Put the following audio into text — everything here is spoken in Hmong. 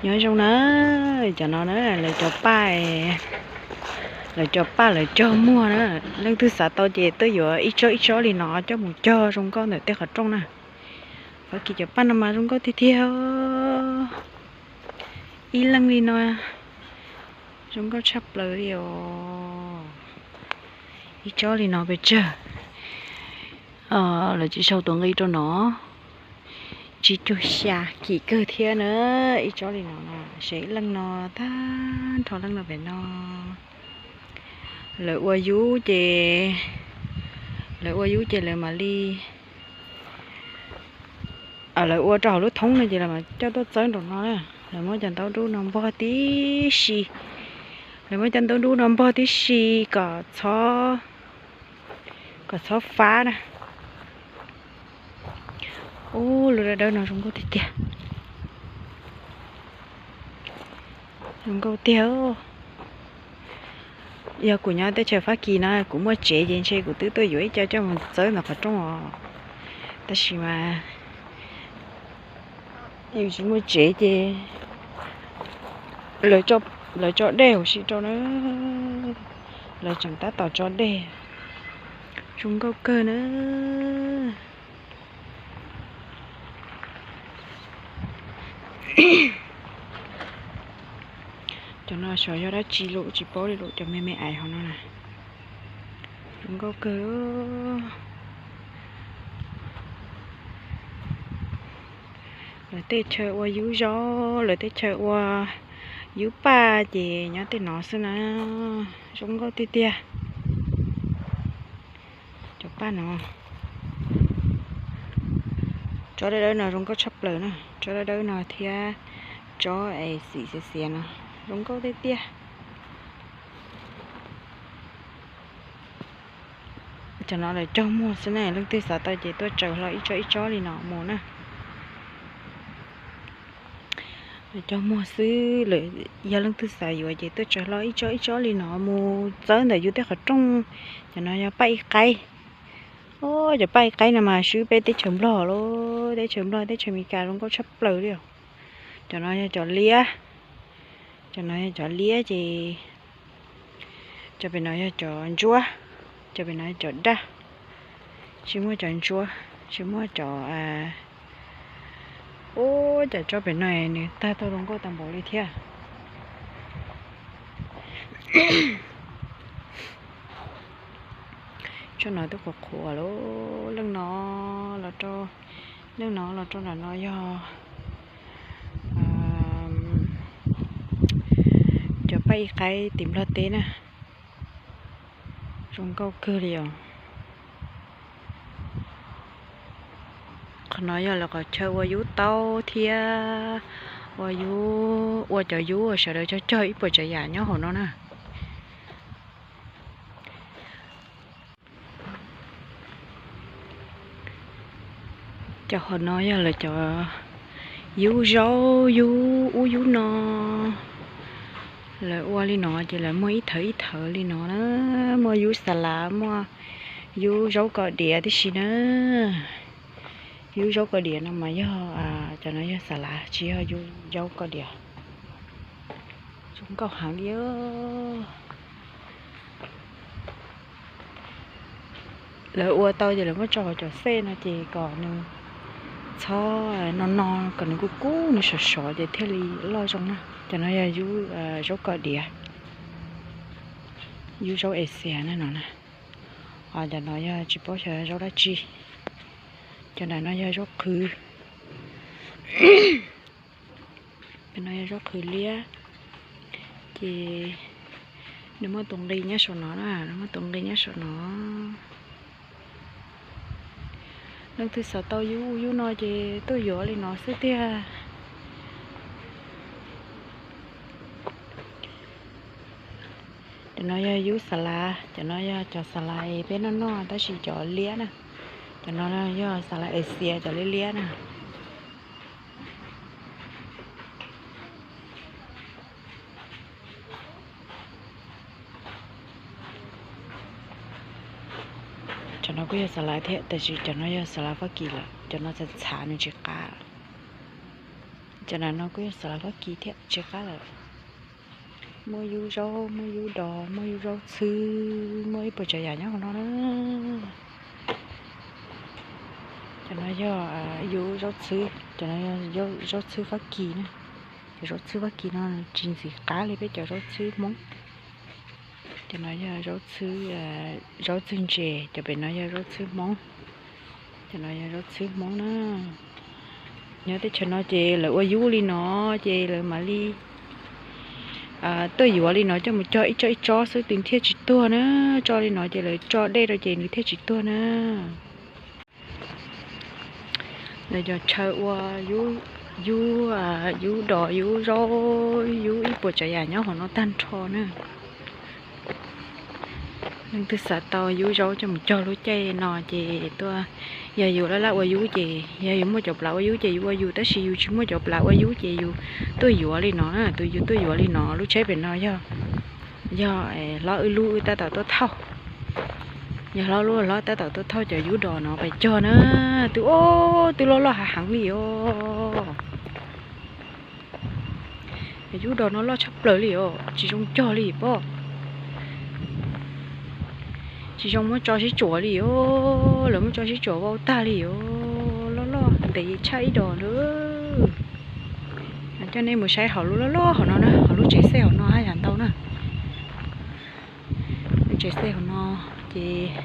Nyob zoo na, cov no na lawv cov paj, lawv cov paj lawv cog muag na. Leej twg xav tau ces tuaj yuav ib tsob ib tsob li no coj mus cog zoo nkauj ntawm tej qhov rooj na. Fab Kis cov paj no mas zoo nkauj tiag tiag. Ib leej li no zoo nkauj tshaj plaws li os. Ib tsob li no pes tsawg? Lawv tsis sau tus nqi rau no. Tsib caug xya kim kawg thiab na. Ib tsob li no, sev ib leej no tag nrho leej no pem no. Lawv ua yub ces, lawv ua yub ces lawv mam li, lawv ua rau hauv lub thoob no ces lawv mam coj tuaj txawb nraum no na. Lawv muab cov ntaub dub no npog tib si, lawv muab cov ntaub dub no npog tib si kom txhob, kom txhob fab na. Ub, lub dawb dawb no zoo nkauj tiag tiag. Zoo nkauj tiag. Yog kuv nyob teb chaws Fab Kis no kuv muaj tsev ces ntshe kuv twb tuaj yuav ib co coj mus txawb ntawm qhov rooj os. Tab sis mas yus tsis muaj tsev ces lawv tso dej huv si rau na. Lawv tseem tab tom tso dej. Zoo nkauj kawg na. Cov no xyov yog dab tsi lawm tsis paub li lawm, cov me me ais hauv no na. Zoo nkauj kawg. Lawv tej chaw ua yub zaub, lawv tej chaw ua yub paj ces nyob tej no xwb na. Zoo nkauj tiag tiag. Cov paj no, tsob dawb dawb no zoo nkauj tshaj plaws na, tsob dawb dawb no thiab tsob es xim xiav xiav no zoo nkauj tiag tiag. Cov no lawv cog muag xwb ne, leej twg xav tau ces tuaj tsaws hlo ib tsob ib tsob li no mus na. Lawv cog muag xwb, lawv yog leej twg xav yuav ces tuaj tsaws hlo ib tsob ib tsob li no mus txawb ntawm yus tej qhov rooj. Cov no yog paj ib qaib. Cov paj ib qaib no mas swb peb teb chaws Nplog lauj, teb chaws Nplog teb chaws Amelikas zoo nkauj tshaj plaws li os. Cov no yog cov liab, cov no yog cov liab ces cov pem no yog cov ntsuab, cov pem no yog cov daj. Tsis muaj cov ntsuab, tsis muaj cov, ub, cov tsob pem no nws tag tau zoo nkauj tag npaum li thiab. Tsob no twb qhuav qhuav lawm, leej no los rau, leej no los rau nram no yog cov paj ib qaib tim Nplog teb na. Zoo nkauj kawg li os. Qhov no yog lawv qhov chaw ua yub taub thiab ua yub, ua cov yub uas sawv daws cog cog ib puas tsav yam nyob hauv no na. Cov qhov no yog lawv cov yub zaub, yub ub yub no. Lawv ua li no ces lawv muaj ib thawv ib thawv li no na. Muaj yub xas lav, muaj yub zaub kos diav tib si na. Yub zaub kos diav no mas yog, cov no yog xas lav tsis yog yub zaub kos diav. Zoo nkauj heev li. Lawv ua tau ces lawv muab tso hauv cov xej no ces kom nws txhob no no, kom nws kub kub nws sov sov ces thiaj li loj zoo na. Cov no yog yub zaub kos diav, yub zaub Asia na no na. Ho cov no yog tsis paub xyov zaub dab tsi. Cov nram no yog zaub qhwv. Cov no yog zaub qhwv liab. Ces nws muaj tus nqi nyob saum no na, nws muaj tus nqi nyob saum no. Leej twg xav tau yub yub no ces tuaj yuav li no xwb tiag. Cov no yog yub xas lav, cov no yog cov xas lav es peb noj noj tab sis cov liab na. Cov no yog xas lav Asia cov liab liab na. Cov no kuj yog xas lav thiab tab sis cov no yog xas lav Fab Kis lawm, cov no txhav txhav nws tsis qab. Cov no kuj yog xa las Fab Kis thiab, tsis qab lawm. Muaj yub zaub, muaj yub dos, muaj yub zaub txhwb, muaj ib puas tsav yam nyob hauv no na. Cov no yog yub zaub txhwb, cov no yog zaub txhwb Fab Kis na. Cov zaub txhwb Fab Kis no tsis ntxim qab li peb cov zaub txhwb Hmoob. Cov no yog zaub txhwb, zaub txhwb ntses, cov pem no yog zaub txhwb Hmoob. Cov no yog zaub txhwb Hmoob na. Nyob teb chaws no ces lawv ua yub li no, ces lawv mam li tuaj yuav li no coj mus cog ib tsob ib tsob xwb, twb thiaj tsis tuag na. Tso li no ces lawv tso dej rau ces nws thiaj tsis tuag na. Lawv cov chaw ua yub, yub, yub dos, yub zaub, yub ib puas tsav yam nyob hauv no tag nrho na. Leej twg xav tau yub zaub coj mus cog lub caij no ces tuaj. Yog yus laj laj ua yub ces yog yus muaj cov plhav ua yub ces yus ua yus, tab sis yus tsis muaj cov plhav ua yub ces yus tuaj yuav li no na. Tus yus tuaj yuav li no, lub tsheb pem no yog, yog hlob wb lub wb tab tom tuaj thauj. Yog hlob lub hlob tab tom tuaj thauj cov yub dos no pais cog na. Twb, o, twb loj loj hav heev li os. Yub dos no loj tshaj plaws li os, tsis zoo cog li pob. Tsis zoo muab tso sib tsuam li os, lawv muab tso sib tsuam vau tag li os, loj loj ntev tshaj ib dos lawm. Coj nej mus saib hauv lub loj loj hauv no na, hauv lub tsev xej hauv no haj yam ntau na. Lub tsev xej hauv no ces